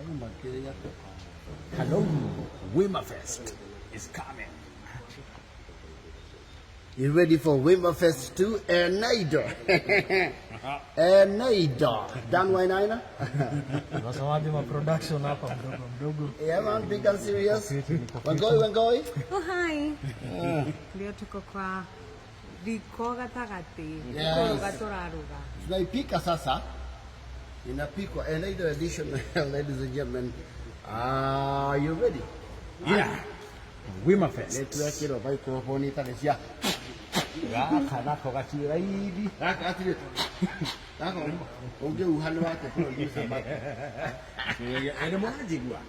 Twauma kĩrĩa. Hello, Wimafest is coming. You ready for Wimafest 2? Ernaido. Ernaido. Dan Wainaina? Wasemaje ma production hapa mdogo mdogo. Yeah man, big and serious. Wangoi, Wangoi. Oh, hi. Leo tuko kwa riko gatagati. Yes. Kũruga tũraruga. Tunaipika sasa. Inapikwa Ernaido edition, ladies and gentlemen. Are you ready? Yeah. Wimafest. Nĩtwekĩrwo microphone itarĩ cia Gaka nako gatirĩ raithi. gaka gatirĩ gaka ũngĩhuha nĩ wake producer but Nĩ mũranjigua?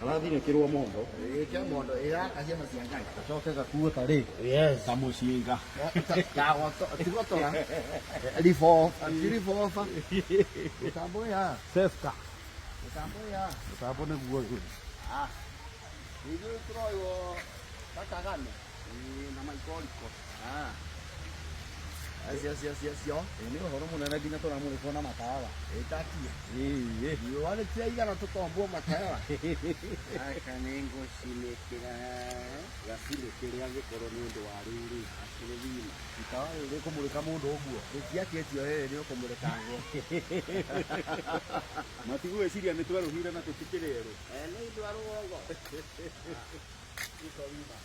Karathirĩkĩrwo mondo. ĩkĩra mondo ĩgaka ciana cia Ngai. Gacoke gakuo tarĩ Yes. ta mũcinga. Tigotora riboba ti riboba mĩtambo ya Sefka. mĩtambo ya Mũtambo nĩguo ũyũ. Ithuĩ tũroywo gakagane Na maikoriko. Acio acio acio acio Nĩ ũhoro mũnene nginya tũramũrĩkwo na matawa. ĩtakie Ĩĩ. riũa rĩtiraigana tũkombwo matawa aka nĩ ngũcinĩkĩra Gacirĩ kĩrĩa angĩkorwo nĩ ũndũ wa rĩu rĩ. akĩrĩ wima Itawa rĩrĩ rĩkũmũrĩka mũndũ ũguo. rĩtiakĩtio rĩrĩ nĩ ũkũmũrĩkangwo. Matigwĩciria nĩ twerũhire na tũtikĩrĩ erũ. Nĩ ũndũ wa rũgongo. Iko wima.